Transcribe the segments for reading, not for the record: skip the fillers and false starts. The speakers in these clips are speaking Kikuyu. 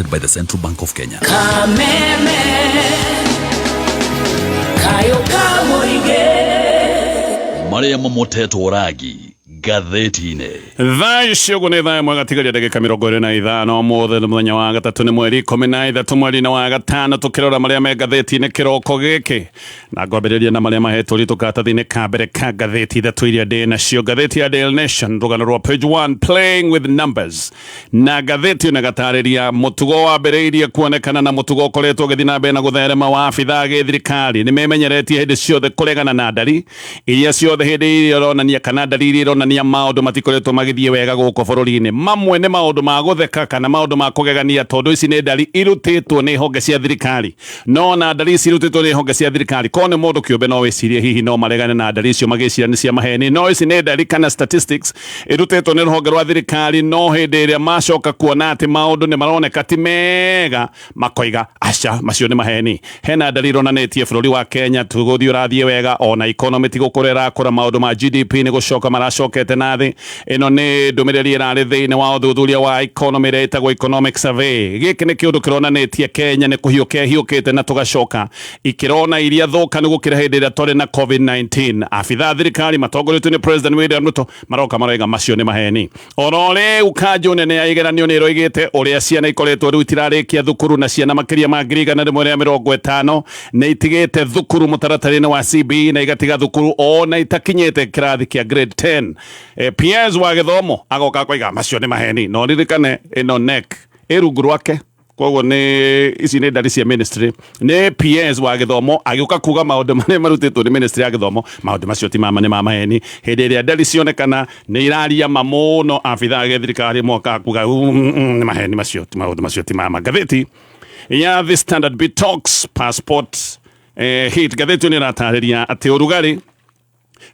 By the Central Bank of Kenya. Kameme kayo ka mũingĩ. Marĩa mamotetwo rangi ngathĩti-inĩ. Thaa ici ũguo nĩ thaa 1 gatigaria ndagĩka 25. Ũmũthĩ nĩ mũthenya wa gatatũ, nĩ mweri 13 mweri-inĩ wa gatano. Tũkĩrora marĩa me ngathĩti-inĩ kĩroko gĩkĩ, na ngwambĩrĩria na marĩa mahetwo ritũ karatathi-inĩ ka mbere ka ngathĩti ithatũ iria ndĩ nacio. Ngathĩti ya Daily Nation, rũgano rwa page 1, "Playing with Numbers", na ngathĩti ĩno ĩgatarĩria mũtugo wambĩrĩirie kuonekana na mũtugo ũkoretwo ũgĩthiĩ na mbere na gũtherema wa abithaa gĩthirikari nĩ memenyeretie hĩndĩ ciothe kũregana na ndari iria ciothe hĩndĩ iria ironania kana ndari iria ironania maũndũ matikoretwo magĩthiĩ wega gũkũ bũrũri-inĩ. Mamwe nĩ maũndũ ma gũtheka kana maũndũ ma kũgegania, tondũ ici nĩ ndari irutĩtwo nĩ honge cia thirikari. No na ndari ici irutĩtwo nĩ honge cia thirikari, korwo nĩ mũndũ kĩũmbe no wĩcirie hihi no maregane na ndari icio magĩciria nĩ cia maheni, no ici nĩ ndari kana statistics ĩrutĩtwo nĩ rũhonge rwa thirikari. No hĩndĩ ĩrĩa macoka kuona atĩ maũndũ nĩ maroneka ti mega, makoiga aca, macio nĩ maheni. Hena ndari ironanĩtie bũrũri wa Kenya tũgũthiĩ ũrathiĩ wega, ona economy ti gũkũra ĩrakũra, maũndũ ma GDP nĩ gũcoka maracokete na thĩ. Ĩno nĩ ndũmĩrĩri ĩrarĩ thĩinĩ wa ũthuthuria wa economy ĩrĩa ĩtagwo Economic Survey. Gĩkĩ nĩ kĩũndũ kĩronanĩtie Kenya nĩ kũhiũka ĩhiũkĩte na tũgacoka ikĩrona iria thũkanu gũkĩra hĩndĩ ĩrĩa twarĩ na COVID-19. Abithaa thirikari matongoretio nĩ President William Ruto maroka maroiga macio nĩ maheni. Oro rĩu kanjũ nene ya igeranio nĩ ĩroigĩte ũrĩa ciana ikoretwo rĩu itirarĩkia thukuru, na ciana makĩria ma 150,000 nĩ itigĩte thukuru mũtaratara-inĩ wa CBE na igatiga thukuru ona itakinyĩte kĩrathi kĩa grade 10. PS wa gĩthomo agoka akoiga macio nĩ maheni. No ririkane ĩno NEC ĩ rungu rwake, koguo nĩ ici nĩ ndari cia ministry. Nĩ PS wa gĩthomo agĩũka kuga maũndũ marĩa marutĩtwo nĩ ministry ya gĩthomo, maũndũ macio ti mama, nĩ ma maheni. Hĩndĩ ĩrĩa ndari cionekana nĩ iraria ma mũno, abithaa a thirikari moka kuga nĩ maheni macio, maũndũ macio ti mama. Ngathĩti ya The Standard, "Bitok's Passport Heat", ngathĩti ĩyo nĩ ĩratarĩria atĩ ũrugarĩ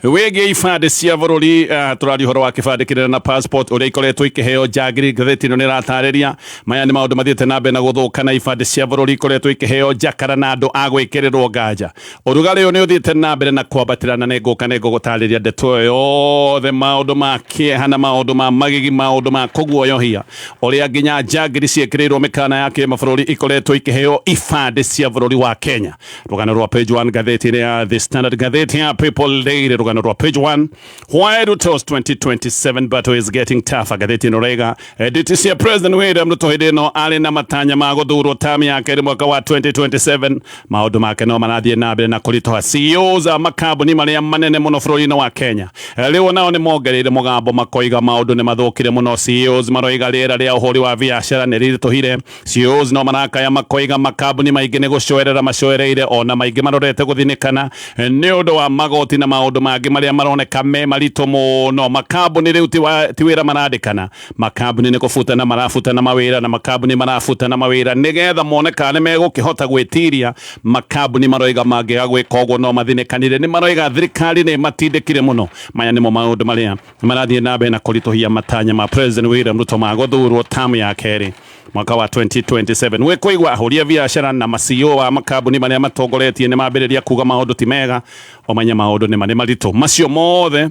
wĩgiĩ ibandĩ cia bũrũri, tũraria ũhoro wa kĩbandĩ kĩnene na passport, ũrĩa ikoretwo ikĩheo njangiri. Ngathĩti ĩno nĩ ĩratarĩria maya nĩ maũndũ mathiĩte na mbere na gũthũka, na ibandĩ cia bũrũri ikoretwo ikĩheo njakara na andũ a gwĩkĩrĩrwo nganja. Ũrugarĩ ũyũ nĩ ũthiĩte na mbere na kwambatĩra, na nĩ ngũka nĩ ngũgũtarĩria ndeto ĩyo yothe, maũndũ ma kĩeha na maũndũ ma magigi, maũndũ ma kũguoyohia, ũrĩa nginya njangiri ciĩkĩrĩirwo mĩkana ya kĩmabũrũri ikoretwo ikĩheo ibandĩ cia bũrũri wa Kenya. Rũgano rwa page 1 ngathĩti-inĩ ya The Standard. Ngathĩti ya People Daily, rũgano rwa page 1, "Why Ruto's 2027 battle is getting tougher". Ngathĩti ĩno raiga nditi cia President William Ruto hĩndĩ ĩno arĩ na matanya ma gũthurwo term ya kerĩ mwaka wa 2027, maũndũ make no marathiĩ na mbere na kũritũha. CEOs a makambuni marĩa manene mũno bũrũri-inĩ wa Kenya rĩu nao nĩ mongereire mũgambo, makoiga maũndũ nĩ mathũkire mũno. CEOs maroiga rĩera rĩa ũhũri wa biacara nĩ rĩritũhire. CEOs no marakaya makoiga makambuni maingĩ nĩ gũcoerera macoereire, ona maingĩ marorete gũthinĩkana nĩ ũndũ wa magoti na maũndũ mangĩ marĩa maroneka me maritũ mũno. Makambuni rĩu ti wĩra marandĩkana, makambuni nĩ kũbutana marabutana mawĩra, na makambuni marabutana mawĩra nĩgetha mone kana nĩ megũkĩhota gwĩtiria. Makambuni maroiga mangĩaga gwĩka ũguo no mathinĩkanire. Nĩ maroiga thirikari nĩ matindĩkire mũno. Maya nĩmo maũndũ marĩa marathiĩ na mbere na kũritũhia matanya ma President William Ruto ma gũthurwo tamu ya kerĩ mwaka wa 2027. Wĩ kũigua ahũri a biacara na ma CEO wa makambuni marĩa matongoretie nĩ mambĩrĩria kuga maũndũ ti mega, ũmenye maũndũ nĩ marĩ maritũ. Macio mothe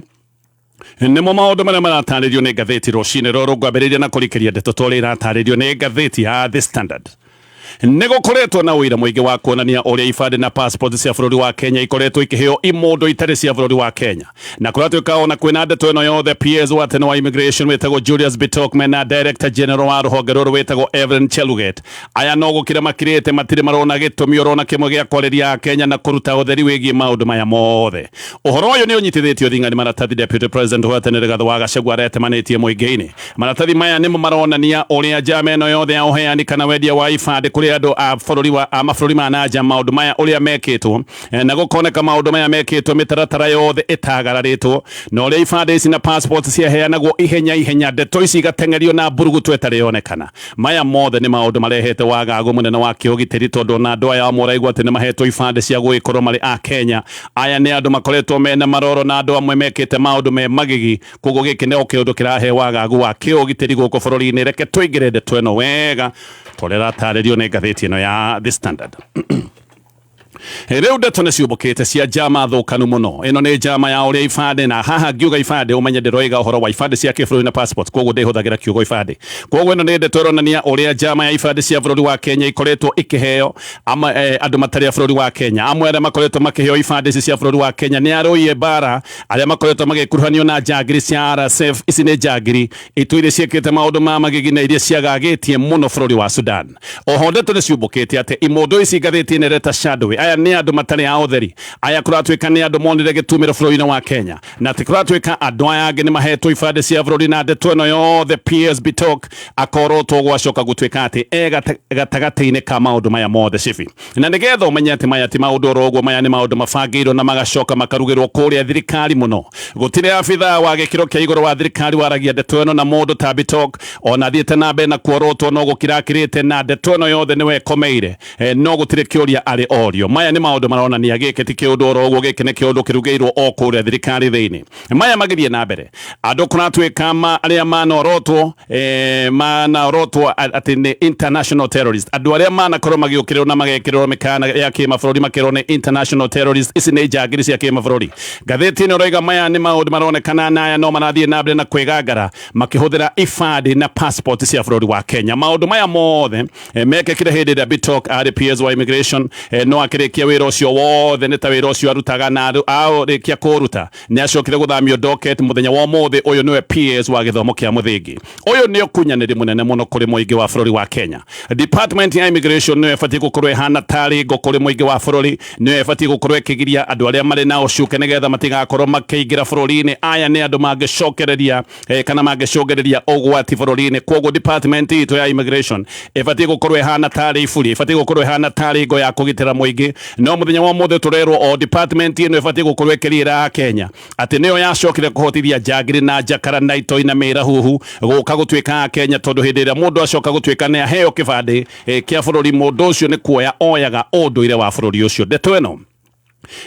nĩmo maũndũ marĩa maratarĩrio nĩ ngathĩti rũcinĩ rũrũ. Ngwambĩrĩria na kũrikĩria ndeto ta ũrĩa iratarĩrio nĩ ngathĩti ya The Standard. Nĩ gũkoretwo na ũira mũingĩ wa kuonania ũrĩa ibandĩ na passport cia bũrũri wa Kenya ikoretwo ikĩheo imũndũ itarĩ cia bũrũri wa Kenya. Na kũratuĩka ona kwĩna ndeto ĩno yothe, PS wa tene wa immigration wĩtagwo Julius Bitok mena Director General wa rũhonge rũrũ wĩtagwo Evelyn Cheluget, aya no gũkira makirĩte, matirĩ marona gĩtũmi orona kĩmwe gĩa kwarĩria Kenya na kũruta ũtheri wĩgiĩ maũndũ maya mothe. Ũhoro ũyũ nĩ ũnyitithĩtio thinga nĩ maratathi Deputy President wa tene Rigathĩ wa Gachagua aretemanĩtie mũingĩ-inĩ. Maratathi maya nĩmo maronania ũrĩa njama ĩno yothe ya ũheani kana wendia wa ibandĩ kũrĩ andũ a bũrũri wa a mabũrũri ma nanja, maũndũ maya ũrĩa mekĩtwo, na gũkoneka maũndũ maya mekĩtwo mĩtaratara yothe ĩtagararĩtwo, na ũrĩa ibandĩ ici na passport ciaheanagwo ihenya ihenya, ndeto ici igateng'erio na mburugutu ĩtarĩ yonekana. Maya mothe nĩ maũndũ marehete wagagu mũnene wa kĩũgitĩri, tondũ ona andũ aya amwe ũraigua atĩ nĩ mahetwo ibandĩ cia gũgĩkorwo marĩ a Kenya, aya nĩ andũ makoretwo mena maroro na andũ amwe mekĩte maũndũ me magigi. Koguo gĩkĩ nĩ o kĩũndũ kĩrahe wagagu wa kĩũgitĩri gũkũ bũrũri-inĩ. Reke tũingĩre ndeto ĩno wega ta ũrĩa ĩratarĩrio nĩ ngathĩti ĩno ya The Standard. Rĩu ndeto nĩ ciũmbũkĩte cia njama thũkanu mũno. Ĩno nĩ njama ya ũrĩa ibandĩ, na haha ngiuga ibandĩ ũmenye ndĩroiga ũhoro wa ibandĩ cia kĩbũrũri na passport, koguo ndĩhũthagĩra kiugo ibandĩ. Koguo ĩno nĩ ndeto ĩronania ũrĩa njama ya ibandĩ cia bũrũri wa Kenya ikoretwo ikĩheo ama, andũ matarĩ a bũrũri wa Kenya. Amwe arĩa makoretwo makĩheo ibandĩ ici cia bũrũri wa Kenya nĩ arũi mbara arĩa makoretwo magĩkuruhanio na njangiri cia RSF. Ici nĩ njangiri itũire ciĩkĩte maũndũ ma magigi na iria ciagagĩtie mũno bũrũri wa Sudan. Oho ndeto nĩ ciũmbũkĩte atĩ imondo ici ngathĩti-inĩ reta shadow, aya nĩ andũ matarĩ a ũtheri, aya kũratuĩka nĩ andũ monire gĩtumĩro bũrũri-inĩ wa Kenya, na atĩ kũratuĩka andũ aya angĩ nĩ mahetwo ibandĩ cia bũrũri, na ndeto ĩno yothe PS Bitok akorotwo gwacoka gũtuĩka atĩ e gatagatĩ-inĩ ka maũndũ maya mothe cibi. Na nĩgetha ũmenye atĩ maya ti maũndũ oro ũguo, maya nĩ maũndũ mabangĩirwo na magacoka makarugĩrwo kũrĩa thirikari mũno. Gũtirĩ abithaa wa gĩkĩro kĩa igũrũ wa thirikari waragia ndeto ĩno, na mũndũ ta Bitok ona thiĩte na mbere na kuorotwo no gũkira akirĩte, na ndeto ĩno yothe nĩwe ĩkomeire, no gũtirĩ kĩũria arĩ orio. Maya nĩ maũndũ maronania gĩkĩ ti kĩũndũ oro ũguo, gĩkĩ nĩ kĩũndũ kĩrugĩirwo o kũrĩa thirikari thĩinĩ. Maya magĩthiĩ na mbere, andũ kũratuĩka arĩa manorotwo, manaorotwo atĩ nĩ international terrorist, andũ arĩa manakorwo magĩũkĩrĩrwo na magekĩrĩrwo mĩkana ya kĩmabũrũri makĩrwo nĩ international terrorist, ici nĩ njangiri cia kĩmabũrũri. Ngathĩti ĩno ĩroiga maya nĩ maũndũ maronekana na aya no marathiĩ na mbere na kwĩgangara makĩhũthĩra ibandĩ na passport cia bũrũri wa Kenya. Maũndũ maya mothe mekĩkire hĩndĩ ĩrĩa Bitok arĩ PS wa immigration, no akĩrĩkia wĩra ũcio wothe nĩ ta wĩra ũcio arutaga, na arĩkia kũruta nĩ acokire gũthamio docket. Mũthenya wa ũmũthĩ ũyũ nĩwe PS wa gĩthomo kĩa mũthingi. Ũyũ nĩ ũkunyanĩri mũnene mũno kũrĩ mũingĩ wa bũrũri wa Kenya. Department ya immigration nĩyo ĩbatiĩ gũkorwo ĩhana tarĩ ngo kũrĩ mũingĩ wa bũrũri, nĩyo ĩbatiĩ gũkorwo ĩkĩgiria andũ arĩa marĩ na ũcuke nĩgetha matigakorwo makĩingĩra bũrũri-inĩ. Aya nĩ andũ mangĩcokereria, kana mangĩcũngĩrĩria ũgwati bũrũri-inĩ. Koguo department itũ ya immigration ĩbatiĩ gũkorwo ĩhana tarĩ iburi, ĩbatiĩ gũkorwo ĩhana tarĩ ngo ya kũgitĩra mũingĩ. No mũthenya wa ũmũthĩ tũrerwo o department ĩno ĩbatiĩ gũkorwo ĩkĩrĩra Kenya atĩ nĩyo yacokire kũhotithia njangiri na njakara na itoi na mĩrahuhu gũka gũtuĩka a Kenya, tondũ hĩndĩ ĩrĩa mũndũ acoka gũtuĩka nĩ aheo kĩbandĩ kĩa bũrũri, mũndũ ũcio nĩ kuoya oyaga ũndũire wa bũrũri ũcio. Ndeto ĩno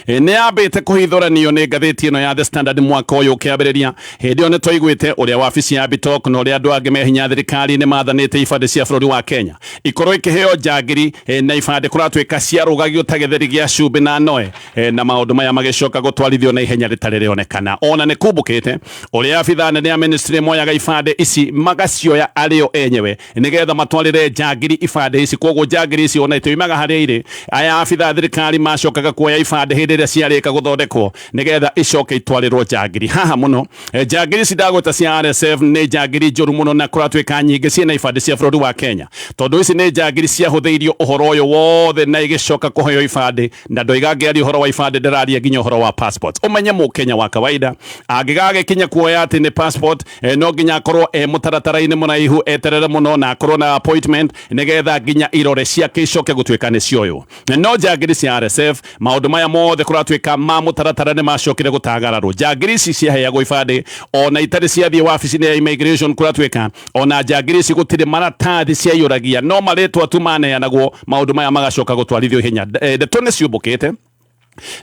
nĩ yambĩte kũhithũranio nĩ ngathĩti ĩno ya The Standard mwaka ũyũ ũkĩambĩrĩria. Hĩndĩ ĩyo nĩ twaiguĩte ũrĩa wabici ya Bitok na ũrĩa andũ angĩ me hinya thirikari-inĩ mathanĩte ibandĩ cia bũrũri wa Kenya ikorwo ikĩheo njangiri, na ibandĩ kũratuĩka ciarũgagio ta gĩtheri gĩa cumbĩ na noe, na maũndũ maya magĩcoka gũtwarithio na ihenya rĩtarĩ rĩonekana. Ona nĩ kumbũkĩte ũrĩa abithaa nene a ministry moyaga ibandĩ ici magacioya arĩo enyewe nĩgetha matwarĩre njangiri ibandĩ ici. Koguo njangiri ici ona itiumaga harĩa irĩ, aya abithaa thirikari macokaga kuoya ibandĩ hĩndĩ ĩrĩa ciarĩka gũthondekwo nĩgetha icoke itwarĩrwo njangiri. Haha mũno, njangiri ici ndagweta cia RSF nĩ njangiri njũru mũno, na kũratuĩka nyingĩ ciĩna ibandĩ cia bũrũri wa Kenya, tondũ ici nĩ njangiri ciahũthĩirio ũhoro ũyũ wothe na igĩcoka kũheo ibandĩ. Na ndoiga ngĩaria ũhoro wa ibandĩ, ndĩraria nginya ũhoro wa passport. Ũmenye mũkenya wa kawaida angĩgagĩkinya kuoya atĩ nĩ passport, no nginya akorwo e mũtaratara-inĩ mũraihu, eterere mũno na akorwo na appointment nĩgetha nginya irore ciake icoke gũtuĩka nĩ cioywo. No njangiri cia RSF, maũndũ maya mothe kũratuĩka ma mũtaratara nĩ macokire gũtagararwo. Njangiri ici ciaheagwo ibandĩ ona itarĩ ciathiĩ wabici-inĩ ya immigration. Kũratuĩka ona njangiri ici gũtirĩ maratathi ciaiyũragia, no marĩtwa tu maneanagwo, maũndũ maya magacoka gũtwarithio ihenya. Ndeto nĩ ciũmbũkĩte,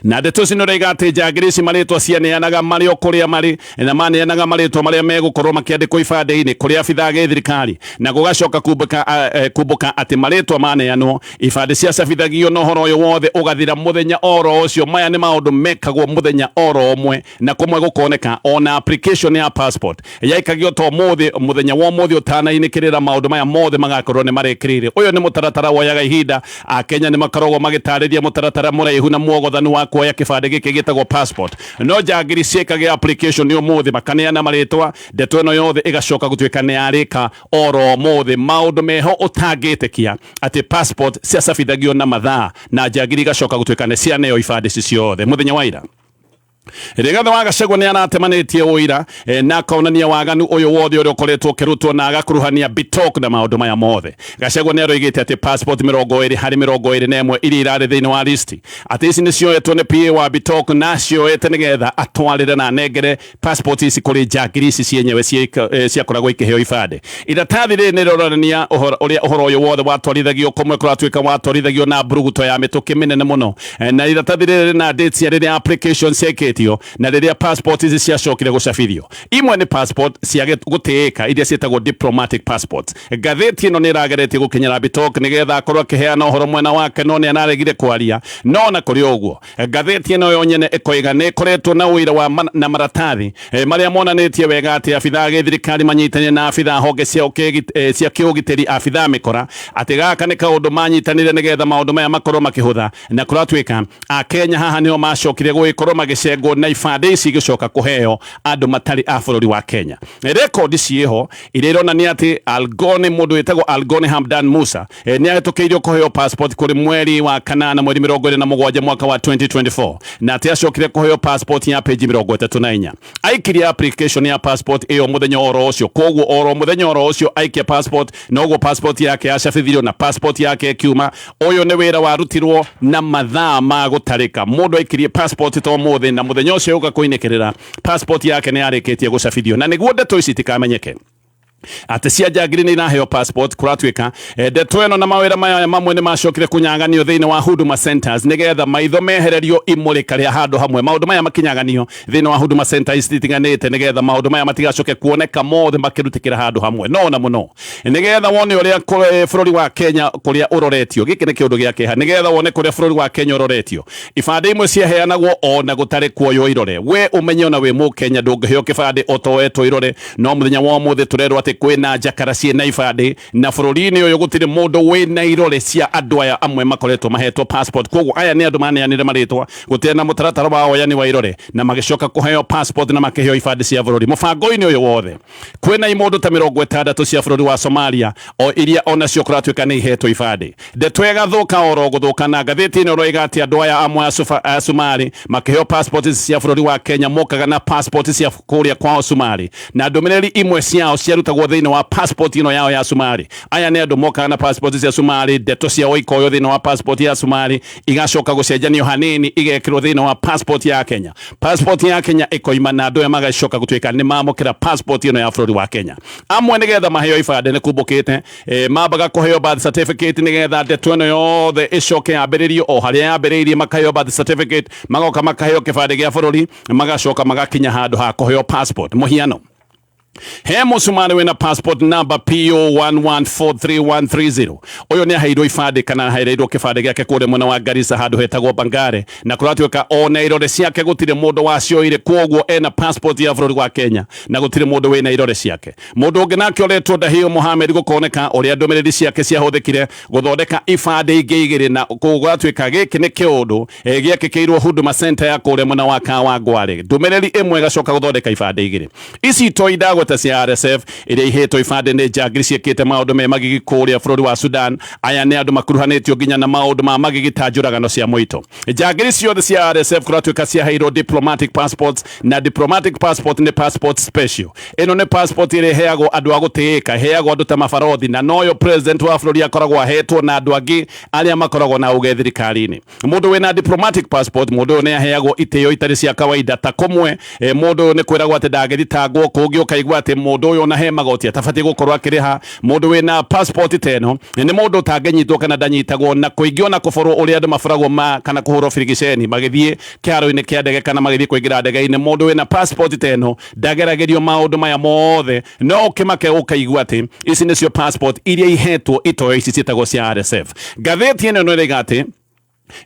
na ndeto ici nĩ ũraiga atĩ njangiri ici marĩtwa cianeanaga marĩ o kũrĩa marĩ, na maneanaga marĩtwa marĩa megũkorwo makĩandĩkwo ibandĩ-inĩ kũrĩ abithaa gĩthirikari, na gũgacoka kumbũka atĩ marĩtwa maneanwo ibandĩ ciacabithagio na ũhoro ũyũ wothe ũgathira mũthenya oro ũcio. Maya nĩ maũndũ mekagwo mũthenya oro ũmwe, na kũmwe gũkoneka ona application ya passport yaikagio to mũthĩ, mũthenya wa ũmũthĩ ũtanainĩkĩrĩra maũndũ maya mothe magakorwo nĩ marĩkĩrĩire. Ũyũ nĩ mũtaratara woyaga ihinda. Akenya nĩ makoragwo magĩtarĩria mũtaratara mũraihu na muogothanu wa kuoya kĩbandĩ gĩkĩ gĩtagwo passport, no njangiri ciĩkage application ũmũthĩ, makaneana marĩtwa, ndeto ĩno yothe ĩgacoka gũtuĩka nĩ yarĩka oro ũmũthĩ. Maũndũ meho ũtangĩtĩkia atĩ passport ciacabithagio na mathaa, na njangiri igacoka gũtuĩka nĩ cianeo ibandĩ ici ciothe mũthenya wa ira. Rigathi wa Gachagua nĩ aratemanĩtie ũira, na akonania waganu ũyũ wothe ũrĩa ũkoretwo ũkĩrutwo na agakuruhania Bitok na maũndũ maya mothe. Gachagua nĩ aroigĩte atĩ passport 20 harĩ 21 iria irarĩ thĩinĩ wa listi, atĩ ici nĩ cioetwo nĩ PA wa Bitok, na cioete nĩgetha atwarĩre na anengere passport ici kũrĩ njangiri ici cienyewe ciakoragwo ikĩheo ibandĩ. Iratathi rĩrĩ nĩ rĩronania ũrĩa ũhoro ũyũ wothe watwarithagio, kũmwe kũratuĩka watwarithagio na mburuguto ya mĩtũkĩ mĩnene mũno, na iratathi rĩrĩ rĩna dates ya rĩrĩa application ciekĩtwo. ciahĩtũkĩtio na rĩrĩa passport ici ciacokire gũcabithio. Imwe nĩ passport cia gũtĩĩka iria ciĩtagwo diplomatic passports. Ngathĩti ĩno nĩ ĩrageretie gũkinyĩra Bitok nĩgetha akorwo akĩheana ũhoro mwena wake, no nĩ anaregire kwaria. No na kũrĩ ũguo, ngathĩti ĩno yo nyene ĩkoiga nĩ ĩkoretwo na ũira wa na maratathi marĩa monanĩtie wega atĩ abithaa a gĩthirikari manyitanĩire na abithaa honge cia cia kĩũgitĩri, abithaa mĩkora, atĩ gaka nĩ kaũndũ manyitanĩire nĩgetha maũndũ maya makorwo makĩhũtha. Na kũratuĩka Akenya haha nĩo macokire gũgĩkorwo magĩcengwo na ibandĩ ici igĩcoka kũheo andũ matarĩ a bũrũri wa Kenya. Rekondi ciĩho iria ironania atĩ Algoni, mũndũ wĩtagwo Algoni Hamdan Musa, nĩ ahĩtũkĩirio kũheo passport kũrĩ mweri wa kanana mweri 27 mwaka wa 2024, na atĩ acokire kũheo passport ya page 34. Aikirie application ya passport ĩyo mũthenya oro ũcio, koguo oro mũthenya oro ũcio aikia passport noguo passport yake yacabithirio na passport yake ĩkiuma. Ũyũ nĩ wĩra warutirwo na mathaa ma gũtarĩka. Mũndũ aikirie passport to mũthĩ na mũthenya ũcio ũka kũinĩkĩrĩra passport yake nĩ yarĩkĩtie gũcabithio. Na nĩguo ndeto ici itikamenyeke atĩ cia njangiri nĩ iraheo passport, kũratuĩka ndeto ĩno na mawĩra maya mamwe nĩ macokire kũnyaganio thĩinĩ wa Huduma Centers nĩgetha maitho mehererio imũrĩka rĩa handũ hamwe. Maũndũ maya makinyaganio thĩinĩ wa Huduma Centers itiganĩte nĩgetha maũndũ maya matigacoke kuoneka mothe makĩrutĩkĩra handũ hamwe. No na mũno nĩgetha wone ũrĩa bũrũri wa Kenya kũrĩa ũroretio, gĩkĩ nĩ kĩũndũ gĩa kĩeha. Nĩgetha wone kũrĩa bũrũri wa Kenya ũroretio, ibandĩ imwe ciaheanagwo ona gũtarĩ kuoywo irore. We ũmenye ona wĩ Mũkenya ndũngĩheo kĩbandĩ ũtoetwo irore. No mũthenya wa ũmũthĩ tũrerwo atĩ kwĩna njakara ciĩna ibandĩ, na bũrũri-inĩ ũyũ gũtirĩ mũndũ wĩna irore cia andũ aya amwe makoretwo mahetwo passport. Koguo aya nĩ andũ maneanire marĩtwa gũtirĩ na mũtaratara wa woyani wa irore, na magĩcoka kũheo passport na makĩheo ibandĩ cia bũrũri. Mũbango-inĩ ũyũ wothe kwĩna imũndũ ta 60 cia bũrũri wa Somalia o iria onacio kũratuĩka nĩ ihetwo ibandĩ. Ndeto ĩgathũka oro gũthũka, na ngathĩti ĩno ĩroiga atĩ andũ aya amwe a Somali makĩheo passport cia bũrũri wa Kenya mokaga na passport cia kũrĩa kwao Somali, na ndũmĩrĩri imwe ciao ciarutagwo thĩinĩ wa passport ĩno yao ya Somali. Aya nĩ andũ mokaga na passport cia Somali, ndeto ciao ikoywo thĩinĩ wa passport ya Somali, igacoka gũcenjanio hanini igekĩrwo thĩinĩ wa passport ya Kenya. Passport ya Kenya ĩkoima na andũ aya magacoka gũtuĩka nĩ mamũkĩra passport ĩno ya bũrũri wa Kenya. Amwe nĩgetha maheo ibandĩ nĩ kumbũkĩte, mambaga kũheo birth certificate nĩgetha ndeto ĩno yothe ĩcoke yambĩrĩrio o harĩa yambĩrĩirie. Makaheo birth certificate, magoka makaheo kĩbandĩ gĩa bũrũri, magacoka magakinya handũ ha kũheo passport. Mũhiano, he mũcumari wĩna passport number PO 1143130. Ũyũ nĩ aheirwo ibandĩ kana aheirwo kĩbandĩ gĩake kũrĩa mwena wa Garissa handũ hetagwo Bangare, na kũratuĩka ona irore ciake gũtirĩ mũndũ wacioire. Koguo ena passport ya bũrũri wa Kenya na gũtirĩ mũndũ wĩna irore ciake. Mũndũ ũngĩ nake ũretwo Dahio Mohamed, gũkoneka ũrĩa ndũmĩrĩri ciake ciahũthĩkire gũthondeka ibandĩ ingĩ igĩrĩ, na kũgatuĩka gĩkĩ nĩ kĩũndũ gĩekĩkĩirwo Huduma Center ya kũrĩa mwena wa Kawangware. Ndũmĩrĩri ĩmwe ĩgacoka gũthondeka ibandĩ igĩrĩ. Ici to indagweta cia RSF iria ihetwo ibandĩ nĩ njangiri ciĩkĩte maũndũ me magigi kũrĩa bũrũri wa Sudan. Aya nĩ andũ makuruhanĩtio nginya na maũndũ ma magigi ta njũragano cia mũito. Njangiri ciothe cia RSF kũratuĩka ciaheirwo diplomatic passports, na diplomatic passport nĩ passport special. Ĩno nĩ passport ĩrĩa ĩheagwo andũ a gũtĩĩka, ĩheagwo andũ ta mabarothi, na noyo president wa bũrũri akoragwo ahetwo na andũ angĩ arĩa makoragwo na ũge thirikari-inĩ. Mũndũ wĩna diplomatic passport, mũndũ ũyũ nĩ aheagwo itĩo itarĩ cia kawaida. Ta kũmwe, mũndũ ũyũ nĩ kwĩragwo atĩ ndangĩthitangwo, kũngĩ ũkaigua atĩ mũndũ ũyũ ona he magoti atabatiĩ gũkorwo akĩrĩha. Mũndũ wĩna passport ta ĩno nĩ mũndũ ũtangĩnyitwo kana ndanyitagwo na kũingĩ ona kũborwo ũrĩa andũ maboragwo ma kana kũhũrwo birigiceni magĩthiĩ kĩharo-inĩ kĩa ndege kana magĩthiĩ kũingĩra ndege-inĩ. Mũndũ wĩna passport ta ĩno ndageragĩrio maũndũ maya mothe. No ũkĩmake ũkaigua atĩ ici nĩcio passport iria ihetwo itoyo ici ciĩtagwo cia RSF. Ngathĩti ĩno nĩ ĩroiga atĩ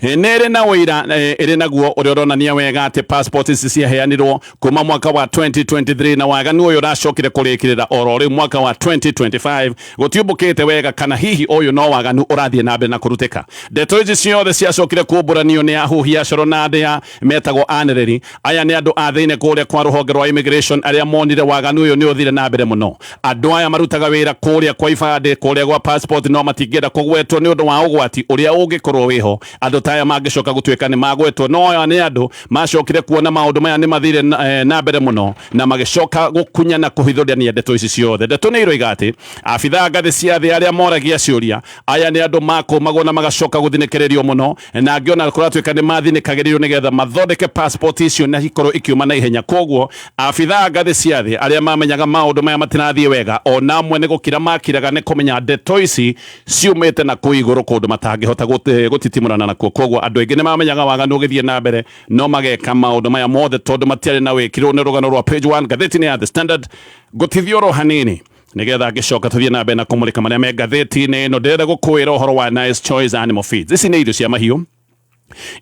nĩ ĩrĩ na ũira ĩrĩ naguo ũrĩa ũronania wega atĩ passport ici ciaheanirwo kuma mwaka wa 2023, na waganu ũyũ ũracokire kũrĩkĩrĩra oro rĩu mwaka wa 2025. Gũtiũmbũkĩte wega kana hihi ũyũ no waganu ũrathiĩ na mbere na kũrutĩka. Ndeto ici ciothe ciacokire kumbũranio nĩ ahuhi a coro na andĩa metagwo anĩrĩri. Aya nĩ andũ a thĩinĩ kũrĩa kwa rũhonge rwa immigration arĩa monire waganu ũyũ nĩ ũthire na mbere mũno. Andũ aya marutaga wĩra kũrĩa kwa ibandĩ, kũrĩa gwa passport, no matingĩenda kũgwetwo nĩ ũndũ wa ũgwati ũrĩa ũngĩkorwo wĩho andũ ta aya mangĩcoka gũtuĩka nĩ magwetwo. No aya nĩ andũ macokire kuona maũndũ maya nĩ mathire na mbere mũno na magĩcoka gũkunya na kũhithũrania ndeto ici ciothe. Ndeto nĩ iroiga atĩ abithaa ngathĩ cia thĩ arĩa moragia ciũria, aya nĩ andũ makũmagwo na magacoka gũthinĩkĩrĩrio mũno, na angĩ ona kũratuĩka nĩ mathinĩkagĩrĩrio nĩgetha mathondeke passport icio na ikorwo ikiuma na ihenya. Koguo abithaa ngathĩ cia thĩ arĩa mamenyaga maũndũ maya matirathiĩ wega, ona amwe nĩ gũkira makiraga nĩ kũmenya ndeto ici ciumĩte na kũu igũrũ kũndũ matangĩhota gũtitimũrana na nakuo. Koguo andũ aingĩ nĩ mamenyaga waganu ũgĩthiĩ na mbere, no mageka maũndũ maya mothe tondũ matiarĩ na wĩkirwo. Nĩ rũgano rwa page 1 ngathĩti-inĩ ya The Standard. Ngũtithio oro hanini nigetha ngĩcoka tũthiĩ na mbere na kũmũrĩka marĩa me ngathĩti-inĩ ĩno. Ndĩrenda gũkwĩra ũhoro wa Nice Choice Animal Feeds. Ici nĩ irio cia mahiũ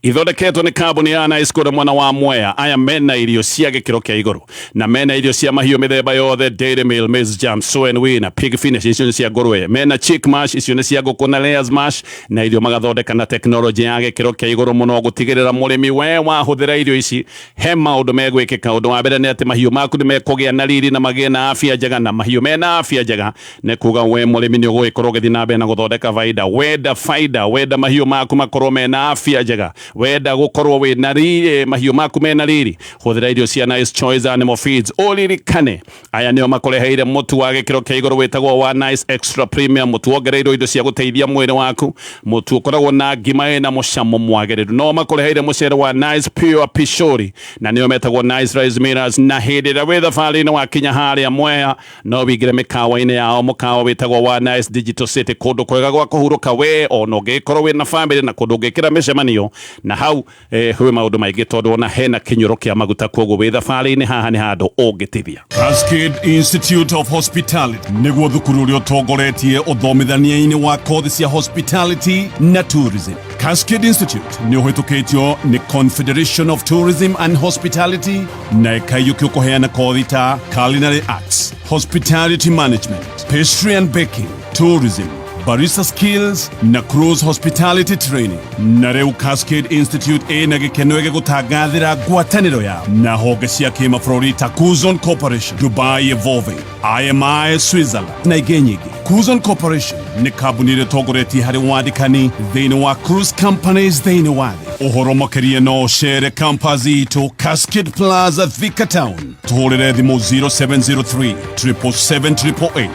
ithondeketwo nĩ kambuni ya Nice kũrĩa mwena wa Mwea. Aya mena irio cia gĩkĩro kĩa igũrũ na mena irio cia mahiũ mĩthemba yothe: Dairy Meal, Maize Jam, Sow and Win na Pig Finish, icio nĩ cia ngũrwe. Mena Chick Mash, icio nĩ cia ngũkũ, na Layers Mash, na irio magathondeka na tekinoronjĩ ya gĩkĩro kĩa igũrũ mũno gũtigĩrĩra mũrĩmi we wahũthĩra irio ici he maũndũ megwĩkĩka. Ũndũ wa mbere nĩ atĩ mahiũ maku nĩ mekũgĩa na riri na magĩe na afya njega, na mahiũ mena afya njega nĩ kuga we mũrĩmi nĩ ũgũgĩkorwo ũgĩthiĩ na mbere na gũthondeka baida. Wenda baida, wenda mahiũ maku makorwo mena afya njega, wenda gũkorwo wĩna riri, mahiũ maku mena riri, hũthĩra irio cia Nice Choice Animal Feeds. Ũririkane aya nĩo makũreheire mũtu wa gĩkĩro kĩa igũrũ wĩtagwo wa Nice Extra Premium, mũtu wongereirwo indo cia gũteithia mwĩrĩ waku, mũtu ũkoragwo na ngima ĩna mũcamo mwagĩrĩru. No makũreheire mũcere wa Nice Pure Pishori, na nĩo metagwo Nice Rice Millers. Na hĩndĩ ĩrĩa wĩ thabarĩ-inĩ wakinya harĩa Mwea, no wĩingĩre mĩkawa-inĩ yao, mũkawa wĩtagwo wa Nice Digital City, kũndũ kwega gwa kũhurũka we ona ũngĩkorwo wĩna family, na kũndũ ũngĩkĩra mĩcemanio na hau kwĩ maũndũ maingĩ tondũ ona hena kĩnyũro kĩa maguta. Koguo wĩ thabarĩ-inĩ haha nĩ handũ ũngĩtithia. Cascade Institute of Hospitality nĩguo thukuru ũrĩa ũtongoretie ũthomithania-inĩ wa kothi cia hospitality na tourism. Cascade Institute nĩ ũhĩtũkĩtio nĩ Confederation of Tourism and Hospitality na ĩkaiyũkio kũheana kothi ta culinary arts, hospitality management, pastry and baking, tourism, barista skills na cruise hospitality training. Na rĩu Cascade Institute ĩna gĩkeno gĩgũtangathĩra ngwatanĩro yao na honge cia kĩmabũrũri ta Cuzon Corporation, Dubai Evolving, IMI Switzerland na ingĩ nyingĩ. Cuzon Corporation nĩ kambuni ĩrĩa ĩtongoretie harĩ wandĩkani thĩinĩ wa cruise companies thĩinĩ wa thĩ. Ũhoro makĩria no ũcere campus itũ, Cascade Plaza, Thika Town. Tũhũrĩre thimũ 0703 777 888.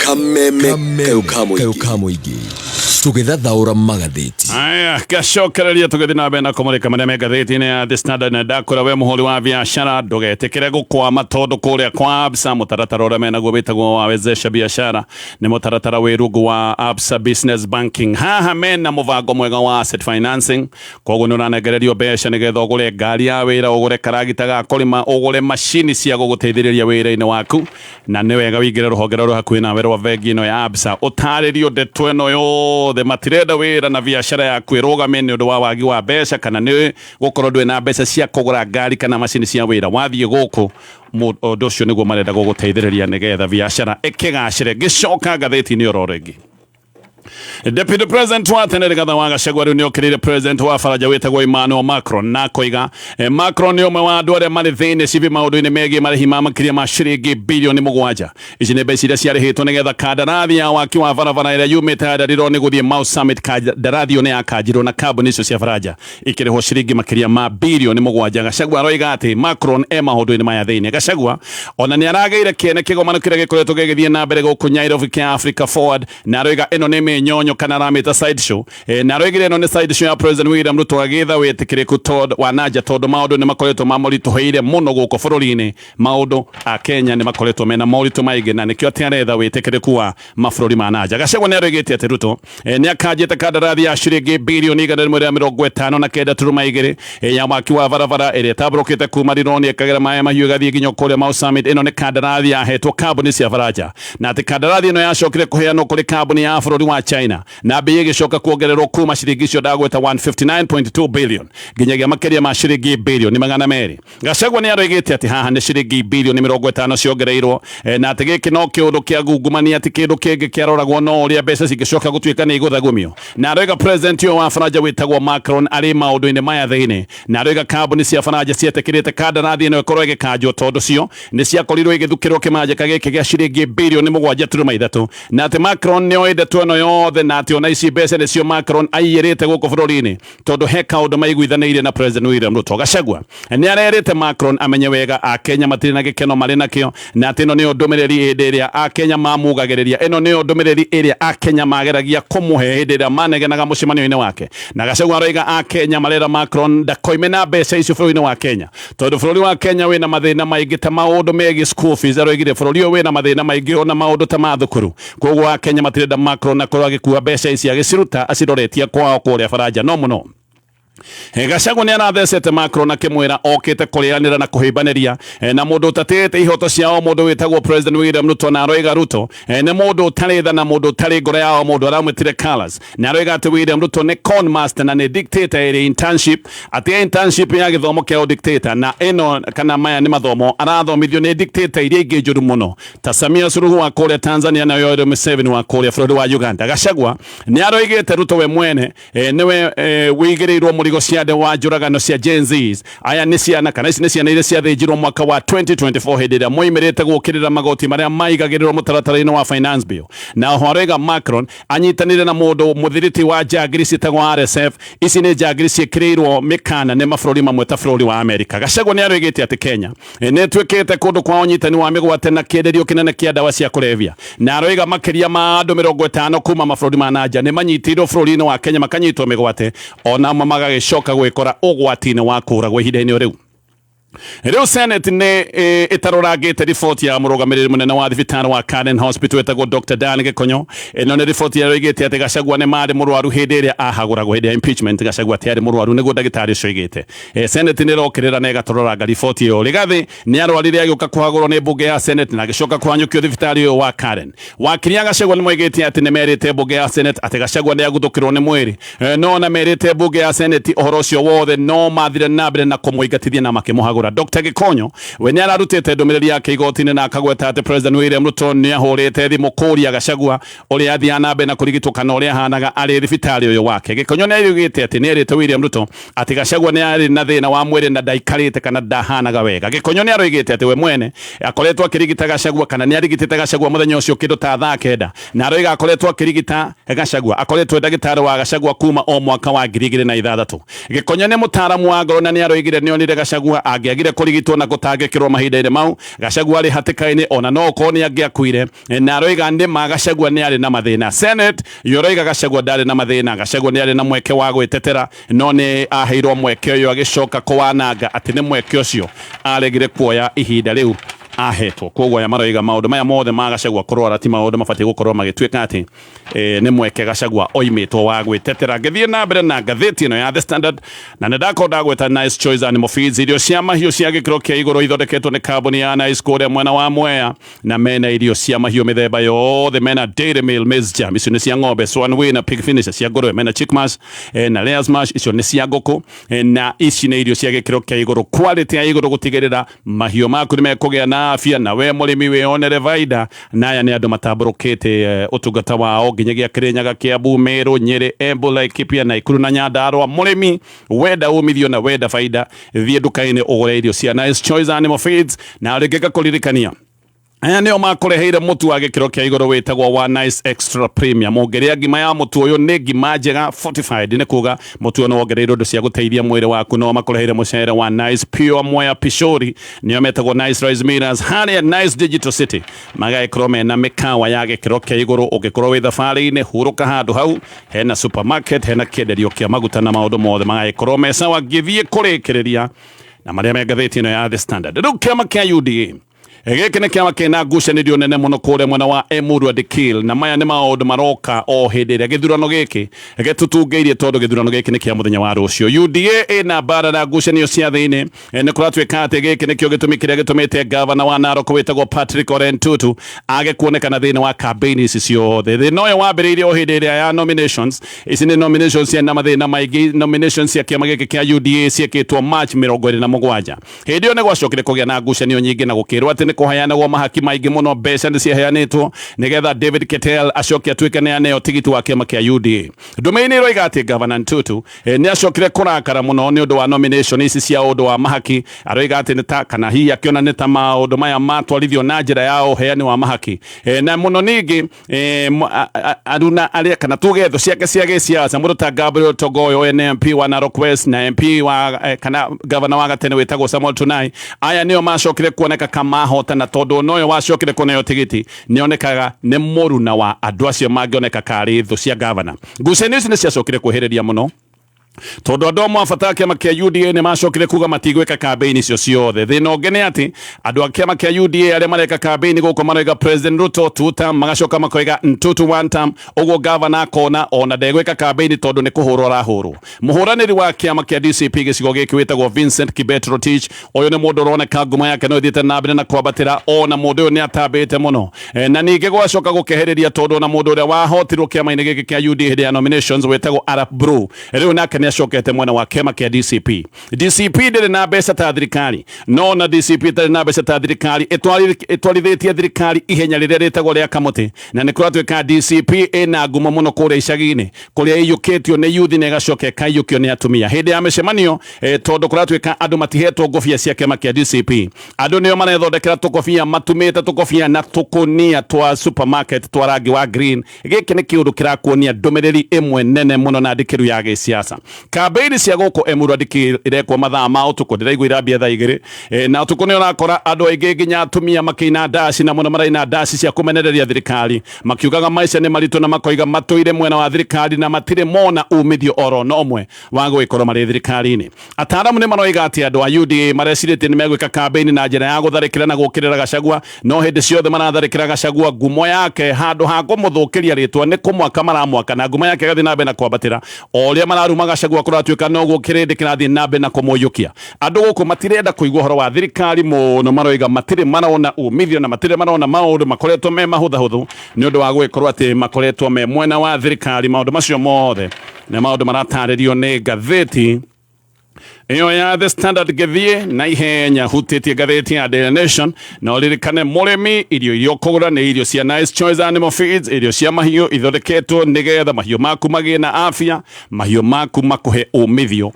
Kameme kayo ka mũingĩ, tũgĩthathaũra magathĩti. Aya, gacokereria tũgĩthiĩ na mbere na kũmũrĩka marĩa me ngathĩti-inĩ ya The Standard. Na ndakũra we mũhũri wa biacara ndũgetĩkĩre gũkwama, tondũ kũrĩa kwa Absa mũtaratara ũrĩa menaguo wĩtagwo wa Wezesha Biashara nĩ mũtaratara wĩ rungu wa Absa Business Banking. Haha mena mũbango mwega wa asset financing, koguo nĩ ũranengererio mbeca nĩgetha ũgũre ngari ya wĩra, ũgũre karagita ga kũrĩma, ũgũre macini cia gũgũteithĩrĩria wĩra-inĩ waku. Na nĩ wega wĩingĩre rũhonge rũrĩa hakuhĩ nawe rwa bengi ĩno ya Absa ũtarĩrio ndeto ĩno yothe. Matirenda wĩra na biacara yaku ĩrũgame nĩ ũndũ wa wagi wa mbeca kana nĩ gũkorwo ndũrĩ na mbeca cia kũgũra ngari kana macini cia wĩra. Wathiĩ gũkũ, ũndũ ũcio nĩguo marenda gũgũteithĩrĩria nĩgetha biacara ĩkĩgacĩre. Ngĩcoka ngathĩti-inĩ oro rĩngĩ, Deputy President wa tene Rigathi wa Gachagua rĩu nĩokĩrĩire President wa Faranja wĩtagwo Emmanuel Macron na koiga Macron nĩ ũmwe wa andũ arĩa marĩ thĩinĩ cibi maũndũ-inĩ megiĩ marĩhi ma makĩria ma ciringi bilioni 7. Ici nĩ mbeca iria ciarĩhĩtwo nĩgetha kandarathi ya waki wa barabara ĩrĩa yumĩte Hadariro nĩ gũthiĩ Mau Summit, kandarathi ĩyo nĩ yakanjirwo na kambuni icio cia Faranja ikĩrĩhwo ciringi makĩria ma bilioni 7. Gachagua aroiga atĩ Macron e maũndũ-inĩ maya thĩinĩ. Gachagua ona nĩ aragĩire kĩene kĩgomano kĩrĩa gĩkoretwo gĩgĩthiĩ na mbere gũkũ Nairobi kĩa Africa Forward, na aroiga ĩno nĩ mĩnyonyo kana aramĩta side show. Na aroigire ĩno nĩ side show ya President William Ruto agĩetha wĩtĩkĩrĩku tondũ wa nanja, tondũ maũndũ nĩ makoretwo mamũritũhĩire mũno gũkũ bũrũri-inĩ. Maũndũ a Kenya nĩ makoretwo mena moritũ maingĩ na nĩkĩo atĩ aretha wĩtĩkĩrĩku wa mabũrũri ma nanja. Gachagua nĩ aroigĩte atĩ Ruto nĩ akanjĩte kandarathi ya ciringi bilioni 159.2 ya waki wa barabara ĩrĩa ĩtambũrũkĩte kuma Rironi ĩkagera maĩ mahiũ ĩgathiĩ nginya kũrĩa Mau Summit. Ĩno nĩ kandarathi yahetwo kambuni cia Faranja, na atĩ kandarathi ĩno yacokire kũheanwo kũrĩ kambuni ya bũrũri wa China na mbei ĩgĩcoka kuongererwo kuma ciringi icio ndagweta 159.2 billion nginyagia makĩria ma ciringi bilioni 200. Gachagua nĩ aroigĩte atĩ haha nĩ ciringi bilioni 50 ciongereirwo, na atĩ gĩkĩ no kĩũndũ kĩa ngungumania, ti kĩndũ kĩngĩ kĩaroragwo no ũrĩa mbeca cingĩcoka gũtuĩka nĩ igũthagumio. Na aroiga president ũyũ wa Faranja wĩtagwo Macron arĩ maũndũ-inĩ maya thĩinĩ, na aroiga kambuni cia Faranja cietĩkĩrĩte kandarathi ĩno ĩkorwo ĩgĩkanjwo tondũ cio nĩ ciakorirwo igĩthukĩrwo kĩmanjĩka gĩkĩ gĩa ciringi bilioni 7.3, na atĩ Macron nĩ oĩ ndeto ĩno yothe, na atĩ ona ici mbeca nĩcio Macron aiyĩrĩte gũkũ bũrũri-inĩ tondũ he kaũndũ maiguithanĩirie na President William Ruto. Gachagua nĩ arerĩte Macron amenye wega Akenya matirĩ na gĩkeno marĩ nakĩo, na atĩ ĩno nĩyo ndũmĩrĩri hĩndĩ ĩrĩa Akenya mamugagĩrĩria, ĩno nĩyo ndũmĩrĩri ĩrĩa Akenya mageragia kũmũhe hĩndĩ ĩrĩa manegenaga mũcemanio-inĩ wake. Na Gachagua aroiga Akenya marera Macron ndakoime na mbeca icio bũrũri-inĩ wa Kenya, tondũ bũrũri wa Kenya wĩna mathĩna maingĩ ta maũndũ megiĩ school fees. Aroigire bũrũri ũyũ wĩna mathĩna maingĩ ona maũndũ ta ma thukuru, koguo Akenya matirenda Macron akorwo Agĩkua mbeca ici agĩciruta aciroretie kwao kũrĩa Baranja no mũno. Gachagua nĩ arathecete Macron akĩmwĩra okĩte kũrĩanĩra na kũhĩmbanĩria na mũndũ ũtatĩĩte ihoto cia o mũndũ wĩtagwo President William Ruto, na aroiga Ruto nĩ mũndũ ũtarĩ tha na mũndũ ũtarĩ ngoro ya o mũndũ, aramwĩtire callous, na aroiga atĩ William Ruto nĩ con master na nĩ dictator ĩrĩ internship, atĩ internship ya gĩthomo kĩa dictator, na ĩno kana maya nĩ mathomo arathomithio nĩ dictator iria ingĩ njũru mũno ta Samia Suluhu wa kũrĩa Tanzania na Yoweri Museveni wa kũrĩa bũrũri wa Uganda. Gachagua nĩ aroigĩte Ruto we mwene nĩwe wĩigĩrĩirwo mũrigo ciande wa njũragano cia Gen Zs. Aya nĩ ciana kana ici nĩ ciana iria ciathĩnjirwo mwaka wa 2024 hĩndĩ ĩrĩa moimĩrĩte gũkĩrĩra magoti marĩa maigagĩrĩrwo mũtaratara-inĩ wa finance bill. Na oho aroiga Macron anyitanĩire na mũndũ mũthiriti wa njangiri ciĩtagwo RSF. Ici nĩ njangiri ciĩkĩrĩirwo mĩkana nĩ mabũrũri mamwe ta bũrũri wa Amerika. Gachagua nĩ aroigĩte atĩ Kenya nĩ ĩtuĩkĩte kũndũ kwa ũnyitani wa mĩgwate na kĩenderio kĩnene kĩa ndawa cia kũrebia, na aroiga makĩria ma andũ 50 kuma mabũrũri ma nanja nĩ manyitĩirwo bũrũri-inĩ wa Kenya, makanyitwo mĩgwate, ona amwe magagĩcoka gwĩkora ũgwati-inĩ wa kũragwo ihinda-inĩ rĩu. Rĩu Senate nĩ ĩtarorangĩte riboti ya mũrũgamĩrĩri mũnene wa thibitarĩ wa Karen Hospital wĩtagwo Dr. Dan Gĩkonyo. Ĩno nĩ riboti ĩroigĩte atĩ Gachagua nĩ marĩ mũrwaru hĩndĩ ĩrĩa ahagũragwo hĩndĩ ya impeachment. Gachagua atĩ arĩ mũrwaru, nĩguo ndagĩtarĩ ũcio oigĩte. Senate nĩ ĩrokĩrĩra na ĩgatororanga riboti ĩyo. Rigathĩ nĩ arwarire agĩũka kũhagũrwo nĩ mbunge ya Senate na agĩcoka kũhanyũkio thibitarĩ ũyũ wa Karen. Wakiri a Gachagua nĩ moigĩte atĩ nĩ merĩte mbunge ya Senate atĩ Gachagua nĩ aguthũkĩrwo nĩ mwĩrĩ, no na merĩte mbunge ya Senate ũhoro ũcio wothe, no mathire na mbere na kũmũingatithia na makĩmũhagũra. Dr. Gĩkonyo we nĩ ararutĩte ndũmĩrĩri yake igoti-inĩ na akagweta atĩ President William Ruto nĩ ahũrĩte thimũ kũria Gachagua ũrĩa athiaga na mbere na kũrigitwo kana ũrĩa ahanaga arĩ thibitarĩ ũyũ wake. Gĩkonyo nĩ augĩte atĩ nĩ erĩte William Ruto atĩ Gachagua nĩ arĩ na thĩna wa mwĩrĩ na ndaikarĩte kana ndahanaga wega. Gĩkonyo nĩ aroigĩte atĩ we mwene akoretwo akĩrigita Gachagua kana nĩ arigitĩte Gachagua mũthenya ũcio kĩndũ ta thaa 9, na aroiga akoretwo akĩrigita Gachagua, akoretwo ndagĩtarĩ wa Gachagua kuma o mwaka wa 2006. Gĩkonyo nĩ mũtaaramu wa ngoro na nĩ aroigire nĩ onire Gachagua angĩagire kũrigitwo na gũtangĩkĩrwo mahinda-inĩ mau, Gachagua arĩ hatĩka-inĩ ona no ũkorwo nĩ angĩakuire, na aroiga nĩ ma Gachagua nĩ arĩ na mathĩna. Senate yoroiga Gachagua ndarĩ na mathĩna, Gachagua nĩ arĩ na mweke wa gwĩtetera, no nĩ aheirwo mweke ũyũ agĩcoka kũwananga, atĩ nĩ mweke ũcio aregire kuoya ihinda rĩu ahetwo. Koguo aya maroiga maũndũ maya mothe ma Gachagua kũrwara ti maũndũ mabatiĩ gũkorwo magĩtuĩka atĩ nĩ mweke Gachagua oimĩtwo wa gwĩtetera. Ngĩthiĩ na mbere na ngathĩti ĩno ya The Standard, na nĩ ndakorwo ndagweta Nice Choice Animal Feeds, irio cia mahiũ cia gĩkĩro kĩa igũrũ ithondeketwo nĩ kambuni ya Nice kũrĩa mwena wa Mwea, na mena irio cia mahiũ mĩthemba yothe. Mena Dairy Meal Maize Jam, icio nĩ cia ng'ombe, Swan Way na Pig Finisher cia ngũrwe, mena Chick Mash na Layers Mash, icio nĩ cia ngũkũ, na ici nĩ irio cia gĩkĩro kĩa igũrũ, quality ya igũrũ, gũtigĩrĩra mahiũ maku nĩ mekũgĩa na afya na we mũrĩmi wĩonere baida. Na aya nĩ andũ matambũrũkĩte ũtungata wao nginyagia Kĩrĩnyaga, Kiambu, Meru, Nyĩrĩ, Embu, Laikipia, Naikuru na Nyandarua. Mũrĩmi wenda umithio na wenda baida, thiĩ nduka-inĩ ũgũre irio cia Nice Choice Animal Feeds. Na rĩngĩ ngakũririkania aya nĩo makũreheire mũtu wa gĩkĩro kĩa igũrũ wĩtagwo wa Nice Extra Premium. Ũngĩrĩa ngima ya mũtu ũyũ nĩ ngima njega fortified, nĩ kuga mũtu ũyũ nĩ wongereirwo indo cia gũteithia mwĩrĩ waku. No makũreheire mũcere wa Nice Pure Mwea Pishori, nĩo metagwo Nice Rice Millers. Harĩa Nice Digital City magagĩkorwo mena mĩkawa ya gĩkĩro kĩa igũrũ. Ũngĩkorwo wĩ thabarĩ-inĩ, hurũka handũ hau, hena supermarket, hena kĩenderio kĩa maguta na maũndũ mothe magagĩkorwo me sawa. Ngĩthiĩ kũrĩkĩrĩria na marĩa me ngathĩti ĩno ya The Standard, rĩu kĩama kĩa UDA gĩkĩ nĩ kĩama kĩna ngucanĩrio nene mũno kũrĩa mwena wa Emurua Dikirr, na maya nĩ maũndũ maroka o hĩndĩ ĩrĩa gĩthurano gĩkĩ gĩtũtungĩirie, tondũ gĩthurano gĩkĩ nĩ kĩa mũthenya wa rũciũ. UDA ĩna mbara na ngucanio cia thĩinĩ. Nĩ kũratuĩka atĩ gĩkĩ nĩkĩo gĩtũmi kĩrĩa gĩtũmĩte gavana wa Narok wĩtagwo Patrick Ole Ntutu age kuonekana thĩinĩ wa campaign ici ciothe. Thĩna ũyũ wambĩrĩirie o hĩndĩ ĩrĩa ya nominations. Ici nĩ nominations ciana mathĩna maingĩ. Nominations cia kĩama gĩkĩ kĩa UDA ciĩkĩtwo March 27. Hĩndĩ ĩyo nĩ gwacokire kũgĩa na ngucanio nyingĩ na gũkĩrwo atĩ nĩ kũheanagwo mahaki maingĩ mũno, mbeca nĩ ciaheanĩtwo nĩgetha David Ketel acoke atuĩke nĩ aneo tigiti wa kĩama kĩa UDA. Ndũmĩrĩri nĩ ĩroiga atĩ Gavana Ntutu nĩ acokire kũrakara mũno nĩ ũndũ wa nomination ici cia ũndũ wa mahaki. Aroiga atĩ nĩ ta kana hihi akĩona nĩ ta maũndũ maya matwarithio na njĩra ya ũheani wa mahaki, na mũno ningĩ aruna arĩa kana tuge thũ ciake cia gĩsiasa, mũndũ ta Gabriel Togoyo ũyũ nĩ MP wa Narok West na MP wa kana gavana wa gatene wĩtagwo Samuel Tunai, aya nĩo macokire kuoneka kamahotana, tondũ noyo wacokire kũneo tigiti nĩonekaga nĩ mũruna wa andũ acio mangĩoneka karĩ thũ cia gavana. Ngucanio ici nĩ ciacokire kwĩhĩrĩria mũno. Tondu andu amwe a bata a kiama kia UDA nĩ macokire kuga matigwĩka campaign icio ciothe. Thĩna ũngĩ nĩ atĩ andũ a kĩama kĩa UDA arĩa mareka campaign gũkũ maroiga President Ruto two term, magacoka makoiga Ntutu one term, ũguo gavana akona ona ndegwĩka campaign tondũ nĩ kũhũrwo arahũrwo. Mũhũranĩri wa kĩama kĩa DCP gĩcigo gĩkĩ wĩtagwo Vincent Kibet Rotich, ũyũ nĩ mũndũ ũroneka ngumo yake no ĩthiĩte na mbere na kwambatĩra, ona mũndũ ũyũ nĩ atambĩte mũno. Na ningĩ gwacoka gũkehereria tondũ ona mũndũ ũrĩa wahotirwo kĩama-inĩ gĩkĩ kĩa UDA hĩndĩ ya nominations wĩtagwo Arap Bru rĩu nake nĩ acokete mwena wa kĩama kĩa DCP. DCP ndĩrĩ na mbeca ta thirikari, no na DCP ĩtarĩ na mbeca ta thirikari ĩtwarithĩtie thirikari ihenya rĩrĩa rĩtagwo rĩa kamũtĩ, na nĩ kũratuĩka DCP ĩna ngumo mũno kũrĩa icagi-inĩ kũrĩa ĩiyũkĩtio nĩ youth na ĩgacoka ĩkaiyũkio nĩ atumia hĩndĩ ya mĩcemanio, tondũ kũratuĩka andũ matihetwo ngũbia cia kĩama kĩa DCP. Andũ nĩo marethondekera tũkobia, matumĩte tũkobia na tũkũnia twa supermarket twa rangi wa green. Gĩkĩ nĩ kĩũndũ kĩrakuonia ndũmĩrĩri ĩmwe nene mũno na ndikĩru ya gĩsiasa. Kambeini cia gũkũ Emuru andĩki irekwo mathaa ma ũtukũ, ndĩraigua irambia thaa 2, na ũtukũ nĩ ũrakora andũ aingĩ nginya atumia makĩina ndaci, na mũno maraina ndaci cia kũmenereria thirikari makiugaga maica nĩ maritũ, na makoiga matũire mwena wa thirikari na matirĩ mona umithio oro no ũmwe wa gũgĩkorwo marĩ thirikari-inĩ. Ataaramu nĩ maroiga atĩ andũ a UDA marecirĩtie nĩ megwĩka kambeini na njĩra ya gũtharĩkĩra na gũkĩrĩra Gachagua, no hĩndĩ ciothe maratharĩkĩra Gachagua ngumo yake handũ ha kũmũthũkĩria rĩtwa nĩ kũmwaka maramwaka, na ngumo yake ĩgathiĩ na mbere na kwambatĩra. O ũrĩa mararuma Gachagua kũratuĩka noguo kĩrĩndĩ kĩrathiĩ na mbere na kũmũiyũkia. Andũ gũkũ matirenda kũigua ũhoro wa thirikari mũno, maroiga matirĩ marona umithio na matirĩ marona maũndũ makoretwo me mahũthahũthũ nĩ ũndũ wa gũgĩkorwo atĩ makoretwo me mwena wa thirikari. Maũndũ macio mothe nĩ maũndũ maratarĩrio nĩ ngathĩti ĩyo ya The Standard. Ngĩthiĩ na ihenya hutĩtie ngathĩti ya Daily Nation, na ũririkane mũrĩmi, irio iria ũkũgũra nĩ irio cia Nice Choice Animal Feeds, irio cia mahiũ ithondeketwo nĩgetha mahiũ maku magĩe na afya, mahiũ maku makũhe umithio,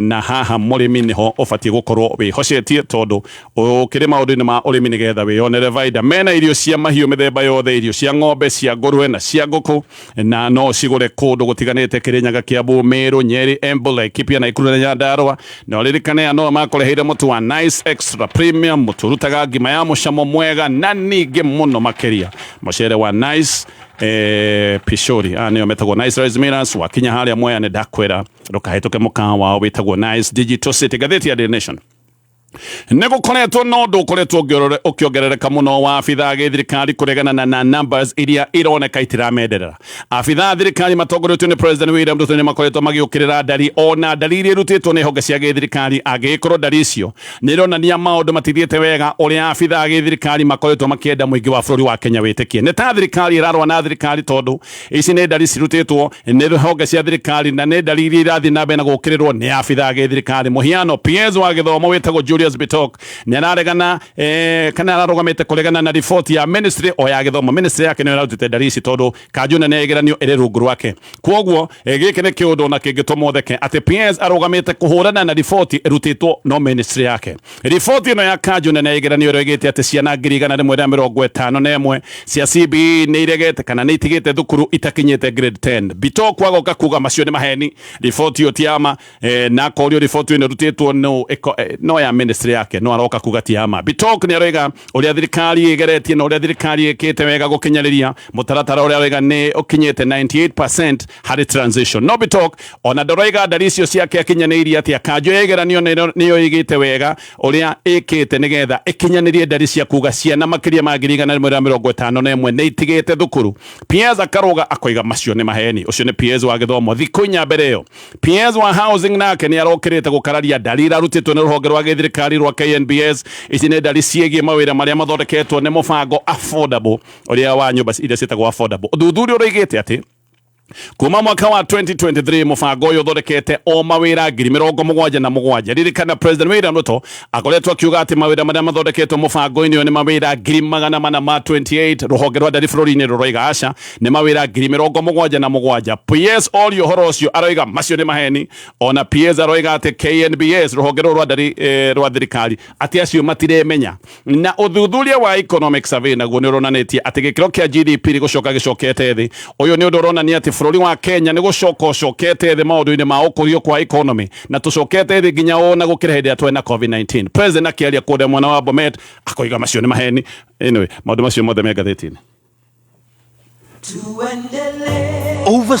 na haha mũrĩmi nĩho ũbatiĩ gũkorwo wĩhocetie tondũ ũkĩrĩ maũndũ-inĩ ma ũrĩmi nĩgetha wĩyonere baida. Mena irio cia mahiũ mĩthemba yothe, irio cia ng'ombe, cia ngũrwe na cia ngũkũ, na no cigũre kũndũ gũtiganĩte Kĩrĩnyaga, Kiambu, Meru, Nyeri, Embu, Laikipia, Nakuru na Nyandarua. Na ũririkane aya no makũreheire mũtu wa Nice Extra Premium, mũtu ũrutaga ngima ya mũcamo mwega na ningĩ mũno makĩria mũcere wa Nice Pishori, nĩyo metagwo Nice Rice Millers. Wakinya harĩa Mwea nĩ ndakwĩra ndũkahĩtũke mũkawa wao wĩtagwo Nice Digital City. Ngathĩti ya Daily Nation, nĩ gũkoretwo na ũndũ ũkoretwo ũkĩongerereka mũno wa abithaa gĩthirikari kũregana na numbers iria ironeka itiramenderera. Abithaa a thirikari matongoretio nĩ President William Ruto nĩ makoretwo magĩũkĩrĩra ndari ona ndari iria irutĩtwo nĩ honge cia gĩthirikari, angĩgĩkorwo ndari icio nĩ ironania maũndũ matithiĩte wega ũrĩa abithaa a gĩthirikari makoretwo makĩenda mũingĩ wa bũrũri wa Kenya wĩtĩkie. Nĩ ta thirikari ĩrarũa na thirikari tondũ ici nĩ ndari cirutĩtwo nĩ honge cia thirikari na nĩ ndari iria irathiĩ na mbere na gũkĩrĩrwo nĩ abithaa a gĩthirikari. Mũhiano, PS wa gĩthomo wĩtagwo Julius Bitok nĩ araregana, kana ararũgamĩte kũregana na riboti ya ministry o ya gĩthomo. Ministry yake nĩyo ĩrarutĩte ndari ici tondũ kanjũ nene ya igeranio ĩrĩ rungu rwake. Kwoguo gĩkĩ nĩ kĩũndũ na kĩngĩtũma ũtheke atĩ PS arũgamĩte kũhũrana na riboti ĩrutĩtwo no ministry yake. Riboti ĩno ya kanjũ nene ya igeranio ĩroigĩte atĩ ciana 151,000 cia CBE nĩ iregete kana nĩ itigĩte thukuru itakinyĩte grade 10. Bitok agoka kuga macio nĩ maheni, riboti ĩyo ti ya ma, na akorio riboti ĩno ĩrutĩtwo no ya ministry yake, no aroka kuga ti ya ma. Bitok nĩ aroiga ũrĩa thirikari ĩgeretie na ũrĩa thirikari ĩkĩte wega gũkinyanĩria mũtaratara ũrĩa aroiga nĩ ũkinyĩte 98% harĩ transition. No Bitok ona ndaroiga ndari icio ciake akinyanĩirie atĩa. Kanjũ ya igeranio nĩyo ĩgĩte wega ũrĩa ĩkĩte nĩgetha ĩkinyanĩrie ndari cia kuga ciana makĩria ma 151,000 nĩ itigĩte thukuru. PS akaruga akoiga macio nĩ maheni. Ũcio nĩ PS wa gĩthomo. Thikũ inya mbere ĩyo, PS wa housing nake nĩ arokĩrĩte gũkararia ndari irarutĩtwo nĩ rũhonge rwa gĩthirikari rwa KNBS. Ici nĩ ndari ciĩgiĩ mawĩra marĩa mathondeketwo nĩ mũbango affordable, ũrĩa wa nyũmba iria ciĩtagwo affordable. Ũthuthuria ũroigĩte atĩ kuma mwaka wa 2023 mũbango ũyũ ũthondekete o mawĩra 77,000. Ririkana President William Ruto akoretwo akiuga atĩ mawĩra marĩa mathondeketwo mũbango-inĩ ũyũ nĩ mawĩra 428,000. Rũhonge rwa ndari bũrũri-inĩ rũroiga aca, nĩ mawĩra 77,000. PS orio ũhoro ũcio aroiga macio nĩ maheni. Ona PS aroiga atĩ KNBS, rũhonge rũrũ rwa ndari rwa thirikari, atĩ acio matiremenya. Na ũthuthuria wa economic survey naguo nĩ ũronanĩtie atĩ gĩkĩro kĩa GDP nĩ gũcoka gĩcokete thĩ. Ũyũ nĩ ũndũ ũronania atĩ bũrũri wa Kenya nĩ gũcoka ũcokete thĩ maũndũ-inĩ ma ũkũrio kwa economy, na tũcokete thĩ nginya ona gũkĩra hĩndĩ ĩrĩa twarĩ na COVID-19. President akĩaria kũrĩa mwena wa Bomet akoiga macio nĩ maheni. Anyway, maũndũ macio mothe me ngathĩti-inĩ. Over